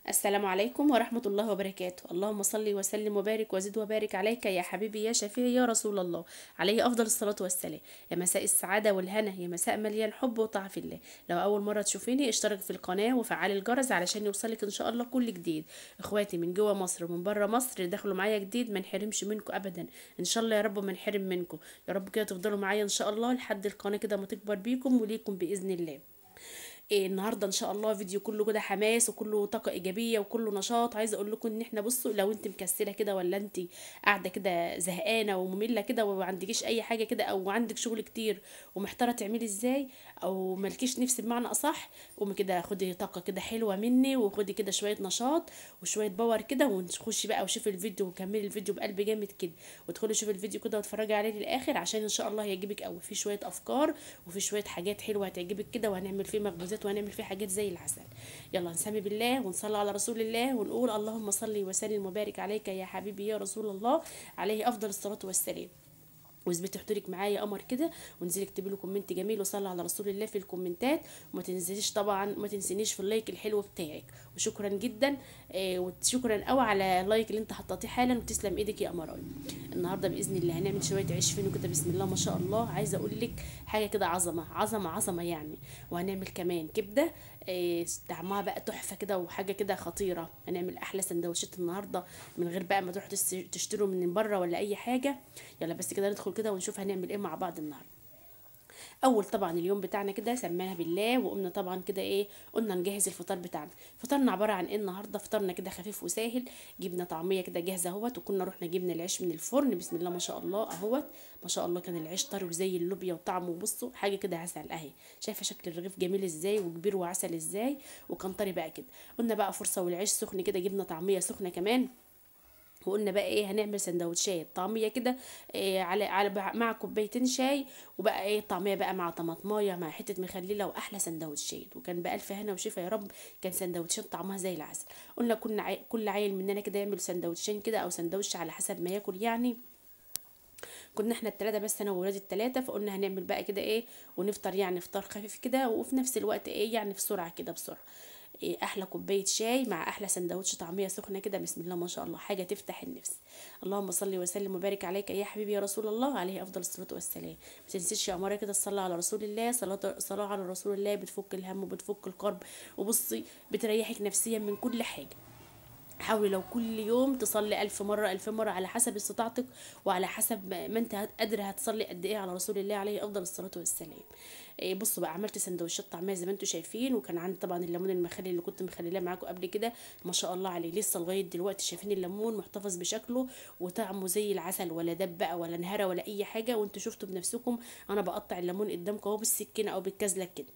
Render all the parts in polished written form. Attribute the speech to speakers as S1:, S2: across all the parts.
S1: السلام عليكم ورحمة الله وبركاته. اللهم صل وسلم وبارك وزد وبارك عليك يا حبيبي يا شفيعي يا رسول الله، عليه أفضل الصلاة والسلام. يا مساء السعادة والهنا، يا مساء مليان حب وطاعة في الله. لو أول مرة تشوفيني اشترك في القناة وفعلي الجرس علشان يوصلك إن شاء الله كل جديد. إخواتي من جوه مصر ومن بره مصر دخلوا معايا جديد، ما نحرمش منكم أبدا إن شاء الله، يا رب ما نحرم منكم يا رب، كده تفضلوا معايا إن شاء الله لحد القناة كده ما تكبر بيكم وليكم بإذن الله. إيه النهارده ان شاء الله فيديو كله كده حماس وكله طاقة ايجابية وكله نشاط. عايزه اقول لكم ان احنا بصوا، لو انت مكسله كده ولا انت قاعدة كده زهقانه وممله كده وما عندكيش اي حاجة كده، او عندك شغل كتير ومحتاره تعملي ازاي، او مالكيش نفس بمعنى اصح، قومي كده خدي طاقة كده حلوة مني، وخدي كده شوية نشاط وشوية power كده، ونخشي بقى وشوفي الفيديو وكملي الفيديو بقلب جامد كده، وادخلي شوفي الفيديو كده واتفرجي عليه للاخر عشان ان شاء الله هيعجبك قوي. في شوية افكار وفي شوية حاجات حلوة هتعجبك كده، وهنعمل فيه مخبوزات وهنعمل فيه حاجات زي العسل. يلا نسمي بالله ونصلي على رسول الله ونقول اللهم صل وسلم وبارك عليك يا حبيبي يا رسول الله، عليه افضل الصلاة والسلام. واثبتي حضورك معايا يا قمر كده، وانزلي اكتبي له comment جميل وصلي على رسول الله في الكومنتات، وما تنسيش طبعا ما تنسينيش في ال like الحلو بتاعك. وشكرا جدا وشكرا قوي على ال like اللي انت حطيتيه حالا، وتسلم ايدك يا قمراوي. النهارده باذن الله هنعمل شوية عيش فينو كده بسم الله ما شاء الله. عايزه اقول لك حاجة كده عظمه عظمه عظمه يعني. وهنعمل كمان كبده طعمها بقى تحفة كده وحاجه كده خطيرة. هنعمل احلى سندوتشات النهارده من غير بقى ما تروحوا تشتروا من بره ولا اي حاجة. يلا بس كده ندخل كده ونشوف هنعمل ايه مع بعض النهارده. اول طبعا اليوم بتاعنا كده سماها بالله، وقمنا طبعا كده ايه، قلنا نجهز الفطار بتاعنا. فطرنا عبارة عن ايه النهارده؟ فطرنا كده خفيف وساهل، جبنا طعميه كده جاهزة اهوت، وكنا رحنا جبنا العيش من الفرن بسم الله ما شاء الله اهوت. ما شاء الله كان العيش طري وزي اللوبيا وطعمه بصوا حاجة كده عسل اهي. شايفه شكل الرغيف جميل ازاي وكبير وعسل ازاي، وكان طري بقى كده. قلنا بقى فرصة والعيش سخن كده، جبنا طعميه سخنة كمان، وقلنا بقى ايه هنعمل سندوتشات طعميه كده إيه على مع كوبايتين شاي، وبقى ايه طعميه بقى مع طماطمايه مع حتة مخلله، واحلى سندوتشات. وكان بألف هنا وشفا يا رب، كان سندوتشات طعمها زي العسل. قلنا كنا كل عيل مننا كده يعمل سندوتشين كده او سندوتش على حسب ما ياكل يعني. كنا احنا الثلاثة بس، انا وولادي الثلاثة، فقلنا هنعمل بقى كده ايه ونفطر يعني فطار خفيف كده، وفي نفس الوقت ايه يعني بسرعة كده بسرعة. إيه احلى كوباية شاي مع احلى سندوتش طعميه سخنة كده بسم الله ما شاء الله، حاجة تفتح النفس. اللهم صل وسلم وبارك عليك يا حبيبي يا رسول الله، عليه افضل الصلاة والسلام. ما تنسيش يا اماره كده تصلي على رسول الله، صلاة على رسول الله بتفك الهم وبتفك الكرب، وبصي بتريحك نفسيا من كل حاجة. حاولي لو كل يوم تصلي 1000 مرة 1000 مرة على حسب استطاعتك وعلى حسب ما انت قادرة هتصلي قد ايه على رسول الله عليه افضل الصلاة والسلام. بصوا بقى عملت سندوتشات طعميه زي ما انتم شايفين، وكان عندي طبعا الليمون المخلل اللي كنت مخللاه معاكم قبل كده ما شاء الله عليه، لسه لغاية دلوقتي شايفين الليمون محتفظ بشكله وطعمه زي العسل، ولا دب بقى ولا انهرى ولا اي حاجة. وانتم شفتوا بنفسكم انا بقطع الليمون قدامكم اهو بالسكينة او بالكزلك كده،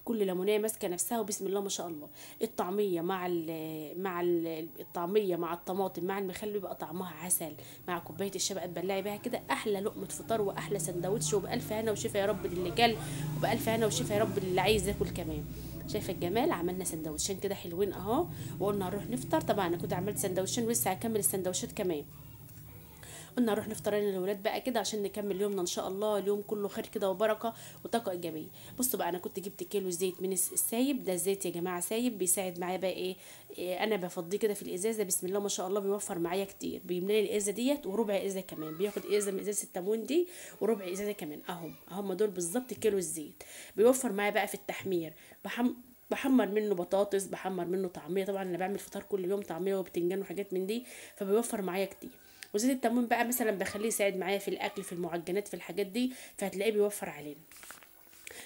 S1: كل ليمونيه ماسكه نفسها وبسم الله ما شاء الله. الطعمية مع ال الطعمية مع الطماطم مع المخلل بيبقى طعمها عسل، مع كوباية الشاي بقى تبلعي بيها كده احلى لقمة فطار واحلى سندوتش، وبالف هنا وشفا يا رب للي كل، وبالف هنا وشفا يا رب للي عايز ياكل كمان. شايفه الجمال؟ عملنا سندوتشين كده حلوين اهو، وقلنا هنروح نفطر. طبعا انا كنت عملت سندوتشين ولسه هكمل السندوتشات كمان. قلنا نروح نفطر انا الولاد بقى كده عشان نكمل يومنا ان شاء الله، اليوم كله خير كده وبركة وطاقة ايجابية. بصوا بقى انا كنت جبت كيلو زيت من السايب ده، الزيت يا جماعة سايب بيساعد معايا بقى إيه انا بفضيه كده في الازازه بسم الله ما شاء الله، بيوفر معايا كتير، بيملى لي الازازه ديت وربع ازازة كمان، بياخد ازازة من ازازة التموين دي وربع ازازة كمان اهم دول بالظبط كيلو الزيت. بيوفر معايا بقى في التحمير، بحمر منه بطاطس، بحمر منه طعميه، طبعا انا بعمل فطار كل يوم طعميه وبتنجان وحاجات من دي، فبيوفر معايا كتير. وزيت التموين بقى مثلا بخليه يساعد معايا في الاكل في المعجنات في الحاجات دي، فهتلاقيه بيوفر علينا.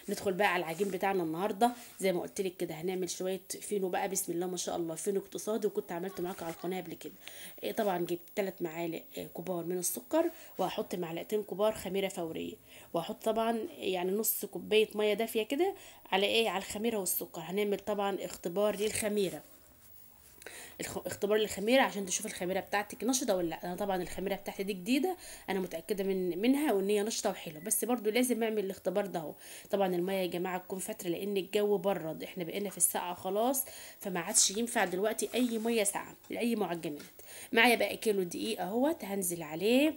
S1: ندخل بقى على العجين بتاعنا النهارده زي ما قلت لك كده، هنعمل شوية فينو بقى بسم الله ما شاء الله، فينو اقتصادي، وكنت عملته معاكم على القناة قبل كده. طبعا جبت 3 معالق كبار من السكر، وهحط معلقتين كبار خميره فورية، وهحط طبعا يعني نص كوباية مية دافيه كده على ايه، على الخميره والسكر. هنعمل طبعا اختبار للخميره، اختبار للخميره عشان تشوف الخميره بتاعتك نشطة ولا لا. انا طبعا الخميره بتاعتي دي جديدة، انا متاكدة منها وان هي نشطة وحلوه، بس برضو لازم اعمل الاختبار ده اهو. طبعا المية يا جماعة تكون فترة لان الجو برد، احنا بقينا في السقعه خلاص، فما عادش ينفع دلوقتي اي مية ساقعه لاي معجنات. معايا بقى كيلو دقيق اهوت، هنزل عليه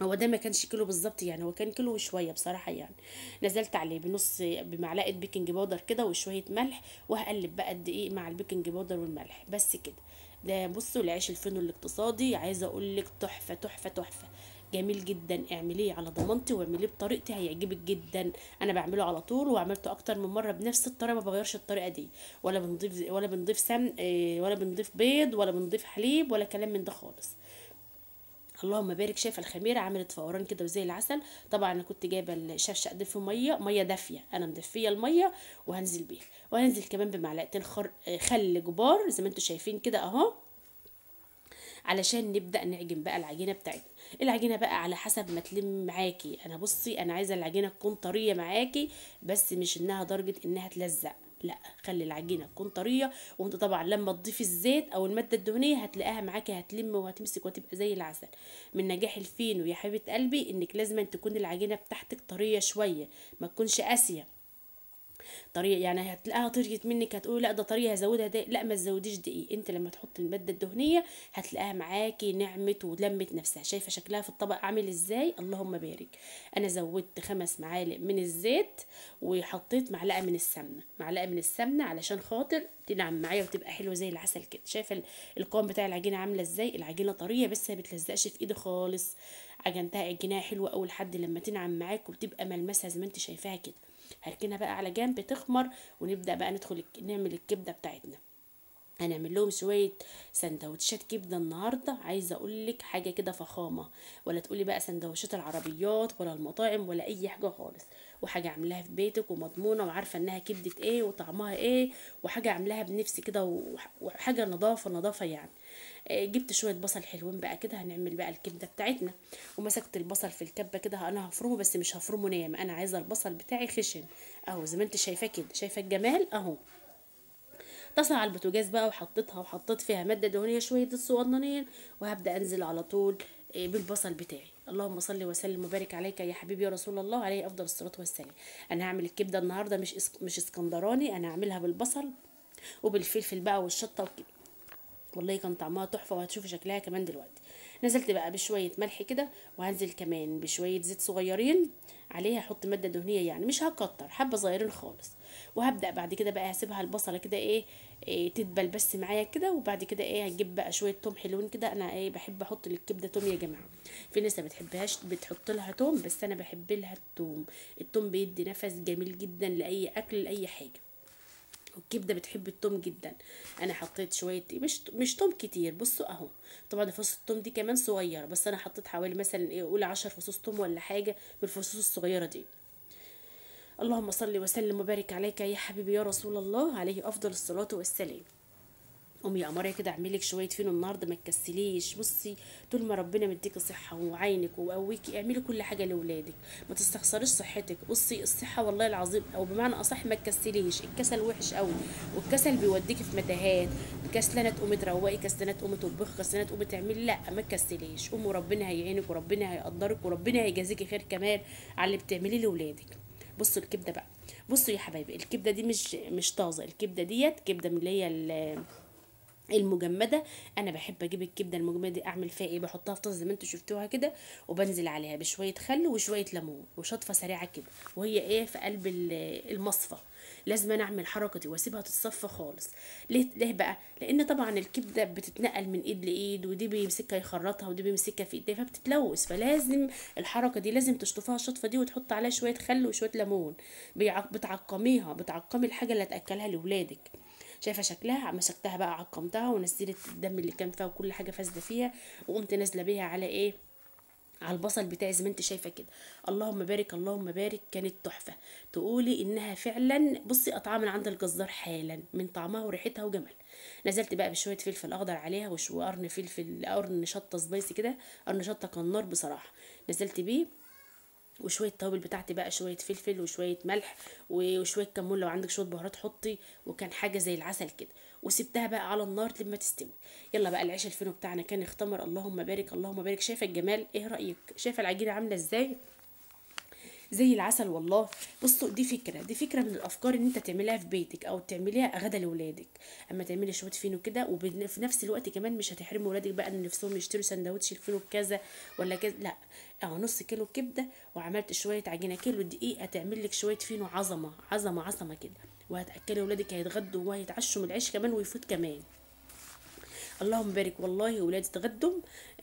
S1: هو ده ما كانش كيلو بالظبط يعني، هو كان كيلو وشوية بصراحة يعني. نزلت عليه بنص بمعلقه baking powder كده وشوية ملح، وهقلب بقى الدقيق مع ال baking powder والملح بس كده. ده بصوا العيش الفينو الاقتصادي، عايزه اقول لك تحفة تحفة تحفة، جميل جدا. اعمليه على ضمانتي واعمليه بطريقتي هيعجبك جدا. انا بعمله على طول وعملته اكتر من مرة بنفس الطريقة، ما بغيرش الطريقة دي، ولا بنضيف سمن ولا بنضيف بيض ولا بنضيف حليب ولا كلام من ده خالص. اللهم بارك. شايفه الخميره عملت فوران كده وزي العسل. طبعا انا كنت جايبه الشفشق ده في مية دافيه، انا مدفيه المية وهنزل بيها، وهنزل كمان بمعلقتين خل كبار زي ما انتم شايفين كده اهو، علشان نبدا نعجن بقى العجينة بتاعتنا. العجينة بقى على حسب ما تلم معاكي. انا بصي انا عايزه العجينة تكون طرية معاكي، بس مش انها درجه انها تلزق، لا خلي العجينة تكون طرية. وانت طبعا لما تضيفي الزيت او المادة الدهنية هتلاقيها معاكي هتلم وهتمسك وهتبقى زي العسل. من نجاح الفينو يا حبيبه قلبي انك لازم تكون العجينة بتاعتك طرية شوية، ما تكونش قاسية. طرية يعني هتلاقيها طريت منك، هتقولي لا ده طرية هزودها دقيق، لا ما تزوديش دقيق. انت لما تحط المادة الدهنية هتلاقيها معاكي نعمت ولمت نفسها. شايفه شكلها في الطبق عامل ازاي؟ اللهم بارك. انا زودت 5 معالق من الزيت وحطيت معلقه من السمنة، معلقه من السمنة علشان خاطر تنعم معايا وتبقى حلوة زي العسل كده. شايفه القوام بتاع العجينة عامله ازاي؟ العجينة طرية بس ما بتلزقش في ايدي خالص. عجنتها عجينها حلوة اول لحد لما تنعم معاك وتبقى ملمسها زي ما انت شايفاها كده. هركنها بقى على جنب تخمر، ونبدا بقى ندخل نعمل الكبده بتاعتنا. هنعمل لهم شوية سندوتشات كبده النهارده. عايزه اقول لك حاجة كده فخامة، ولا تقولي بقى سندوتشات العربيات ولا المطاعم ولا اي حاجة خالص، وحاجه عاملاها في بيتك ومضمونه وعارفه انها كبده ايه وطعمها ايه، وحاجه عاملاها بنفسي كده، وحاجه نظافة نظافة يعني. جبت شوية بصل حلوين بقى كده، هنعمل بقى الكبده بتاعتنا. ومسكت البصل في الكبه كده، انا هفرمه بس مش هفرمه ناعم، انا عايزه البصل بتاعي خشن اهو زي ما انت شايفاه كده. شايفه الجمال اهو. طاسه على البوتاجاز بقى وحطيتها، وحطيت فيها مادة دهنية شوية صغننين، وهبدا انزل على طول بالبصل بتاعي. اللهم صل وسلم وبارك عليك يا حبيبي يا رسول الله، عليه افضل الصلاة والسلام. انا هعمل الكبده النهارده مش اسكندراني، انا هعملها بالبصل وبالفلفل بقى والشطه وكده. والله كان طعمها تحفة وهتشوفي شكلها كمان دلوقتي. نزلت بقى بشوية ملح كده، وهنزل كمان بشوية زيت صغيرين عليها، احط مادة دهنية يعني مش هكتر، حبه صغيرين خالص. وهبدا بعد كده بقى هسيبها البصله كده ايه تدبل بس معايا كده. وبعد كده ايه هجيب بقى شوية توم حلوين كده. انا ايه بحب احط للكبده توم يا جماعة، في ناس ما بتحبهاش بتحط لها توم، بس انا بحب لها التوم. التوم بيدي نفس جميل جدا لاي اكل لاي حاجة، والكبده بتحب التوم جدا. انا حطيت شوية مش توم كتير، بصوا اهو. طبعا فصوص التوم دي كمان صغيرة، بس انا حطيت حوالي مثلا ايه قول 10 فصوص توم ولا حاجة من الفصوص الصغيرة دي. اللهم صل وسلم وبارك عليك يا حبيبي يا رسول الله، عليه افضل الصلاة والسلام. قومي يا قمريه كده اعملي لك شوية فينو النهارده، ما تكسليش. بصي طول ما ربنا مديكي صحة وعينك وقويكي اعملي كل حاجة لاولادك، ما تستخسريش صحتك. بصي الصحة والله العظيم، او بمعنى اصح ما تكسليش. الكسل وحش قوي، والكسل بيوديكي في متاهات. كسلانه تقومي تروقي، كسلانه تقومي تطبخي، كسلانه تقومي تعملي، لا ما تكسليش. قومي وربنا هيعينك وربنا هيقدرك وربنا هيجازيكي خير كمان على اللي بتعمليه لاولادك. بصوا الكبده بقى، بصوا يا حبايبي الكبده دي مش طازة، الكبده ديت كبده من اللي هي المجمده. انا بحب اجيب الكبده المجمده دي اعمل فيها ايه؟ بحطها في طاسه زي ما انتم شفتوها كده، وبنزل عليها بشوية خل وشوية ليمون وشطفه سريعة كده، وهي ايه في قلب المصفى. لازم انا اعمل الحركة دي واسيبها تتصفى خالص. ليه بقى؟ لان طبعا الكبده بتتنقل من ايد لايد، ودي بيمسكها يخرطها ودي بيمسكها في ايديه فبتتلوث. فلازم الحركة دي لازم تشطفها الشطفه دي وتحط عليها شوية خل وشوية ليمون. بتعقميها، بتعقمي الحاجة اللي هتاكلها لاولادك. شايفه شكلها؟ مسكتها بقى عقمتها ونزلت الدم اللي كان فيها وكل حاجة فاسدة فيها، وقمت نازله بيها على ايه؟ على البصل بتاعي زي ما انت شايفه كده. اللهم بارك اللهم بارك، كانت تحفة. تقولي انها فعلا بصي قطعها من عند الجزار حالا، من طعمها وريحتها وجمال. نزلت بقى بشوية فلفل اخضر عليها وقرن فلفل، قرن شطه سبايسي كده، قرن شطه كان نار بصراحة. نزلت بيه وشوية توابل بتاعتي بقى، شوية فلفل وشوية ملح وشوية كمون، لو عندك شوية بهارات حطي، وكان حاجة زي العسل كده. وسبتها بقى على النار لما تستوي. يلا بقى العيش الفينو بتاعنا كان اختمر. اللهم بارك اللهم بارك. شايفه الجمال؟ ايه رايك؟ شايفه العجينة عامله ازاي؟ زي العسل والله. بصوا دي فكرة، دي فكرة من الافكار ان انت تعمليها في بيتك او تعمليها غدا لاولادك، اما تعملي شوية فينو كده، وفي نفس الوقت كمان مش هتحرمي ولادك بقى ان نفسهم يشتروا سندوتش الفينو بكذا ولا كذا، لا اهو نص كيلو كبده وعملت شوية عجينه كيلو دقيق، هتعمل لك شوية فينو عظمه عظمه عظمه كده، وهتاكلي ولادك هيتغدوا وهيتعشوا من العيش كمان ويفوت كمان. اللهم بارك والله. ولادي اتغدوا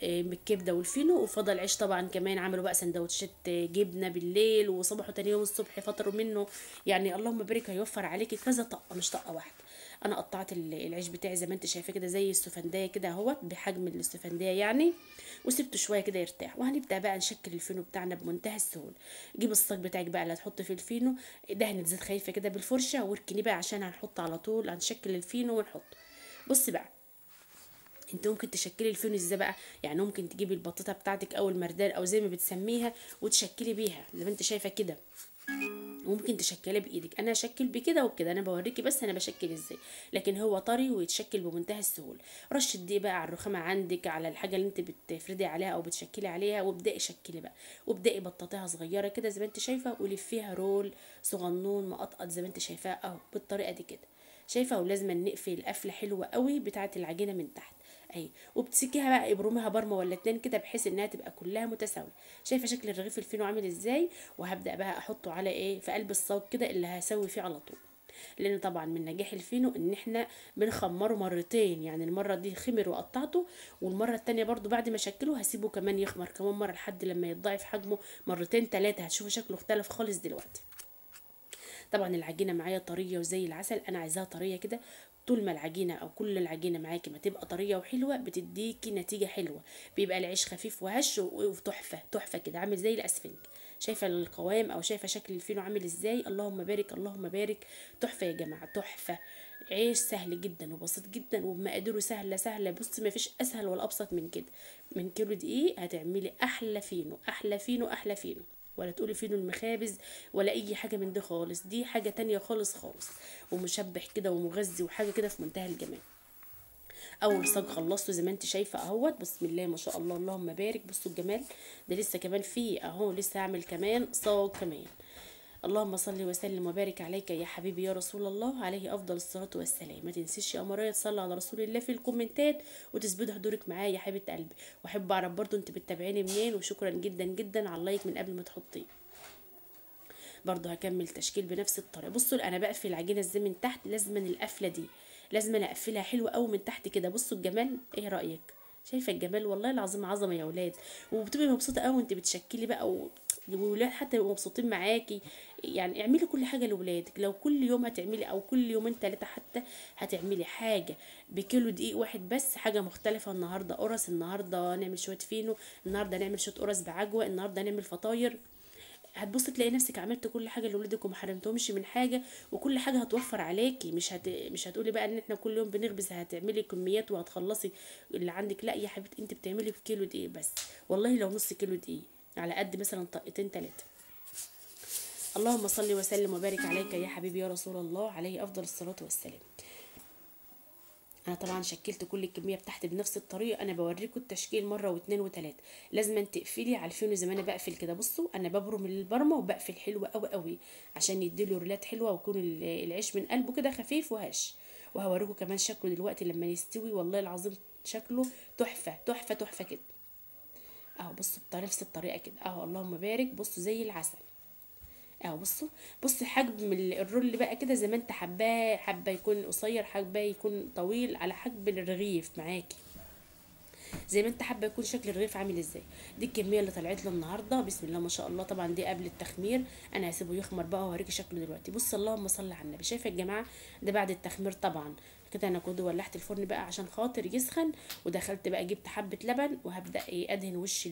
S1: من الكبده والفينو، وفضل عيش طبعا كمان، عملوا بقى سندوتشات جبنه بالليل، وصبحوا تاني يوم الصبح فطروا منه. يعني اللهم بارك، هيوفر عليكي كذا طقه مش طقه واحدة. انا قطعت العيش بتاعي زي ما انت شايفه كده، زي السفنديه كده اهوت، بحجم السفنديه يعني، وسبته شوية كده يرتاح. وهنبدا بقى نشكل الفينو بتاعنا بمنتهى السهولة. جيب الصاج بتاعك بقى اللي هتحط فيه الفينو، دهنة زيت خفيفة كده بالفرشه، واركنيه بقى عشان هنحط على طول، هنشكل الفينو ونحطه. بصي بقى انت ممكن تشكلي الفينو ازاي بقى، يعني ممكن تجيبي البطاطا بتاعتك او المردان او زي ما بتسميها وتشكلي بيها زي ما انت شايفه كده، وممكن تشكلي بايدك. انا اشكل بكده وبكده، انا بوريكي بس انا بشكل ازاي، لكن هو طري ويتشكل بمنتهى السهولة. رشه دي بقى على الرخامه عندك، على الحاجة اللي انت بتفردي عليها او بتشكلي عليها، وابداي شكلي بقى، وابداي بطاطاها صغيرة كده زي ما انت شايفه، ولفيها رول صغنون مقطقط زي ما انت شايفاه اهو بالطريقة دي كده شايفه. ولازم نقفل القفله حلوة قوي بتاعه العجينة من تحت اهي، وبتسكيها بقى ابرمها برمه ولا اتنين كده بحيث انها تبقى كلها متساوية. شايفه شكل الرغيف الفينو عامل ازاي؟ وهبدا بقى احطه على ايه، في قلب الصاج كده اللي هسوي فيه على طول، لان طبعا من نجاح الفينو ان احنا بنخمره مرتين، يعني المرة دي خمر وقطعته، والمرة التانية برضو بعد ما اشكله هسيبه كمان يخمر كمان مرة لحد لما يتضاعف حجمه مرتين ثلاثة. هتشوفوا شكله اختلف خالص دلوقتي. طبعا العجينة معايا طرية وزي العسل، انا عايزاها طرية كده. طول ما العجينة او كل العجينة معاكي ما تبقى طرية وحلوه بتديكي نتيجة حلوة، بيبقى العيش خفيف وهش وتحفه تحفة كده، عامل زي الاسفنج. شايفه القوام او شايفه شكل الفينو عامل ازاي؟ اللهم بارك اللهم بارك، تحفة يا جماعة تحفة. عيش سهل جدا وبسيط جدا وبمقاديره سهلة سهلة. بصي ما فيش اسهل ولا ابسط من كده. من كيلو دقيق هتعملي احلى فينو احلى فينو احلى فينو، ولا تقولي فينو المخابز ولا اي حاجة من دي خالص، دي حاجة تانية خالص خالص، ومشبح كده ومغذي وحاجه كده في منتهى الجمال. اول صاج خلصته زي ما انت شايفه اهوت، بسم الله ما شاء الله اللهم بارك. بصوا الجمال ده لسه كمان فيه اهو، لسه هعمل كمان صاج كمان. اللهم صل وسلم وبارك عليك يا حبيبي يا رسول الله، عليه افضل الصلاة والسلام. ما تنسيش يا قمرايه تصلي على رسول الله في الكومنتات وتثبتي حضورك معايا يا حبيبه قلبي. واحب اعرف برضو انت بتتابعيني منين، وشكرا جدا جدا على ال like من قبل ما تحطيه. برضو هكمل تشكيل بنفس الطريقة. بصوا انا بقفل العجينة ازاي من تحت، لازما القفله دي لازما اقفلها حلوة قوي من تحت كده. بصوا الجمال، ايه رايك؟ شايفه الجمال؟ والله العظيم عظمه يا اولاد. وبتبقي مبسوطة قوي وانت بتشكلي بقى، والولاد حتى يبقوا مبسوطين معاكي. يعني اعملي كل حاجة لاولادك، لو كل يوم هتعملي او كل يومين ثلاثة حتى هتعملي حاجة بكيلو دقيق واحد بس، حاجة مختلفة. النهارده قرص، النهارده نعمل شوية فينو، النهارده نعمل شوية قرص بعجوه، النهارده نعمل فطاير. هتبصي تلاقي نفسك عملت كل حاجة لاولادك وما حرمتهمش من حاجة، وكل حاجة هتوفر عليكي. مش هتقولي بقى ان احنا كل يوم بنخبز هتعملي كميات وهتخلصي اللي عندك، لا يا حبيبتي انت بتعملي بكيلو دقيق بس، والله لو نص كيلو دقيق على قد مثلا طقتين ثلاثة. اللهم صل وسلم وبارك عليك يا حبيبي يا رسول الله، عليه افضل الصلاة والسلام. انا طبعا شكلت كل الكمية بتاعتي بنفس الطريقة، انا بوريكم التشكيل مرة واتنين وتلاتة. لازم تقفلي على الفينو زي ما انا بقفل كده. بصوا انا ببرم البرمة وبقفل حلوة قوي قوي عشان يديله رولات حلوة ويكون العيش من قلبه كده خفيف وهش. وهوريكم كمان شكله دلوقتي لما يستوي، والله العظيم شكله تحفة تحفة تحفة كده اهو. بصوا بنفس الطريقة كده اهو، اللهم بارك. بصوا زي العسل اهو. بصوا بصي حجم الرول بقى كده زي ما انت حباه، حابة يكون قصير حابة يكون طويل، على حجم الرغيف معاكي زي ما انت حابة يكون شكل الرغيف عامل ازاي. دي الكمية اللي طلعت له النهارده بسم الله ما شاء الله. طبعا دي قبل التخمير، انا هسيبه يخمر بقى وهوريكي شكله دلوقتي. بص اللهم صل على النبي. شايفه يا جماعة ده بعد التخمير طبعا كده. انا كنت ولعت الفرن بقى عشان خاطر يسخن، ودخلت بقى جبت حبه لبن وهبدا ايه ادهن وش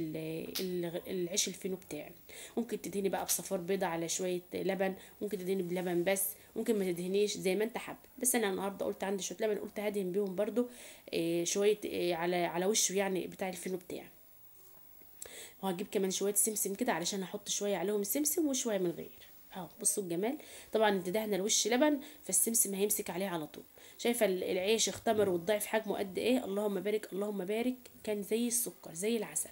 S1: العيش الفينو بتاعي. ممكن تدهني بقى بصفار بيضة على شوية لبن، ممكن تدهني بلبن بس، ممكن ما تدهنيش زي ما انت حابة. بس انا النهارده قلت عندي شوية لبن، قلت هدهن بيهم برده إيه شوية إيه على وشه يعني بتاع الفينو بتاعي. وهجيب كمان شوية سمسم كده علشان احط شوية عليهم السمسم وشوية من غير اهو. بصوا الجمال. طبعا انت دهنه الوش لبن فالسمسم هيمسك عليه على طول. شايفه العيش اختمر وتضاعف حجمه قد ايه؟ اللهم بارك اللهم بارك، كان زي السكر زي العسل.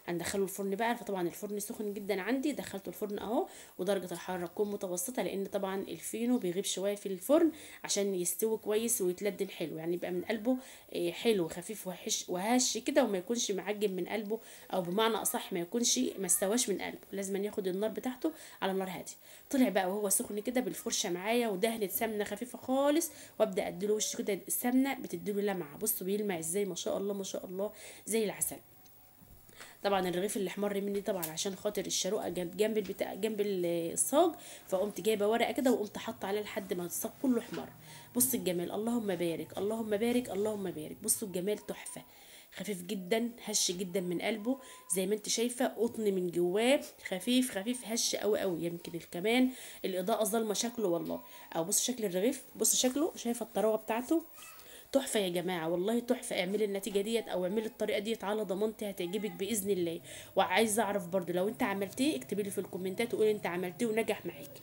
S1: هندخله الفرن بقى. فطبعا الفرن سخن جدا عندي، دخلته الفرن اهو، ودرجة الحرارة تكون متوسطه، لان طبعا الفينو بيغيب شوية في الفرن عشان يستوي كويس ويتلدن حلو، يعني يبقى من قلبه حلو خفيف وهش وهش كده، وما يكونش معجن من قلبه، او بمعنى اصح ما يكونش ما استواش من قلبه، لازم ياخد النار بتاعته على نار هادية. طلع بقى وهو سخن كده بالفرشه معايا، ودهنه سمنه خفيفة خالص، وابدا اديله وش كده. السمنة بتديله لمعة، بصوا بيلمع ازاي ما شاء الله ما شاء الله زي العسل. طبعا الرغيف اللي احمر مني طبعا عشان خاطر الشروقه جنب البتاع جنب الصاج، فقمت جايبه ورقة كده وقمت حاطه عليها لحد ما الصاج كله احمر. بص الجمال، اللهم بارك اللهم بارك اللهم بارك. بصوا الجمال تحفة، خفيف جدا هش جدا من قلبه زي ما انت شايفه، قطن من جواه خفيف خفيف هش قوي قوي. يمكن كمان الاضاءة ظالمه شكله والله. او بصوا شكل الرغيف، بصوا شكله، شايفه الطراوه بتاعته تحفة يا جماعة والله تحفة. اعملي النتيجة ديت او اعملي الطريقة ديت على ضمانتي هتعجبك باذن الله. وعايزه اعرف برضو لو انت عملتيه اكتبي لي في الكومنتات وقولي انت عملتيه ونجح معاكي.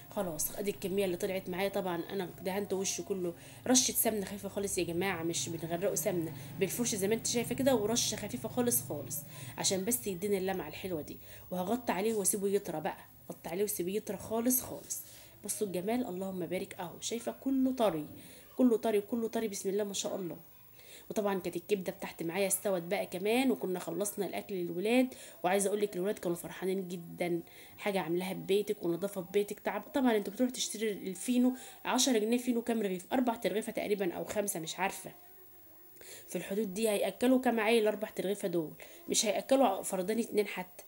S1: خلاص ادي الكمية اللي طلعت معايا. طبعا انا دهنت وشه كله رشه سمنه خفيفة خالص يا جماعة، مش بنغرقه سمنه، بالفرشه زي ما انت شايفه كده، ورشه خفيفة خالص خالص عشان بس يديني اللمعة الحلوة دي. وهغطي عليه واسيبه يطرى بقى، غطي عليه واسيبه يطرى خالص خالص. بصوا الجمال اللهم بارك اهو، شايفه كله طري كله طري كله طري بسم الله ما شاء الله. وطبعا كانت الكبده بتاعتي معايا استوت بقى كمان، وكنا خلصنا الاكل للولاد. وعايزه اقول لك الولاد كانوا فرحانين جدا، حاجة عاملاها ببيتك ونظافه ببيتك تعب. طبعا انتوا بتروحوا تشتري الفينو 10 جنيه فينو كام رغيف، 4 ترغيفه تقريبا او 5 مش عارفه، في الحدود دي. هياكلوا كام عيل 4 ترغيفه دول؟ مش هياكلوا فردين 2 حتى.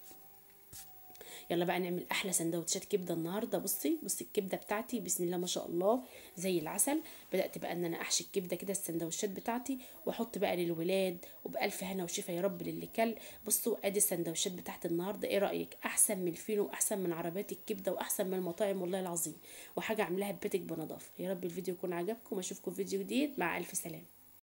S1: يلا بقى نعمل احلى سندوتشات كبده النهارده. بصي بصي الكبده بتاعتي بسم الله ما شاء الله زي العسل. بدات بقى ان انا احشي الكبده كده السندوتشات بتاعتي، واحط بقى للولاد، وبالف هنا وشفا يا رب للي كل. بصوا ادي السندوتشات بتاعت النهارده، ايه رايك؟ احسن من الفينو واحسن من عربيات الكبده واحسن من المطاعم والله العظيم، وحاجه عاملاها ببيتك بنظافه. يا رب الفيديو يكون عجبكم، واشوفكم في فيديو جديد. مع الف سلامه.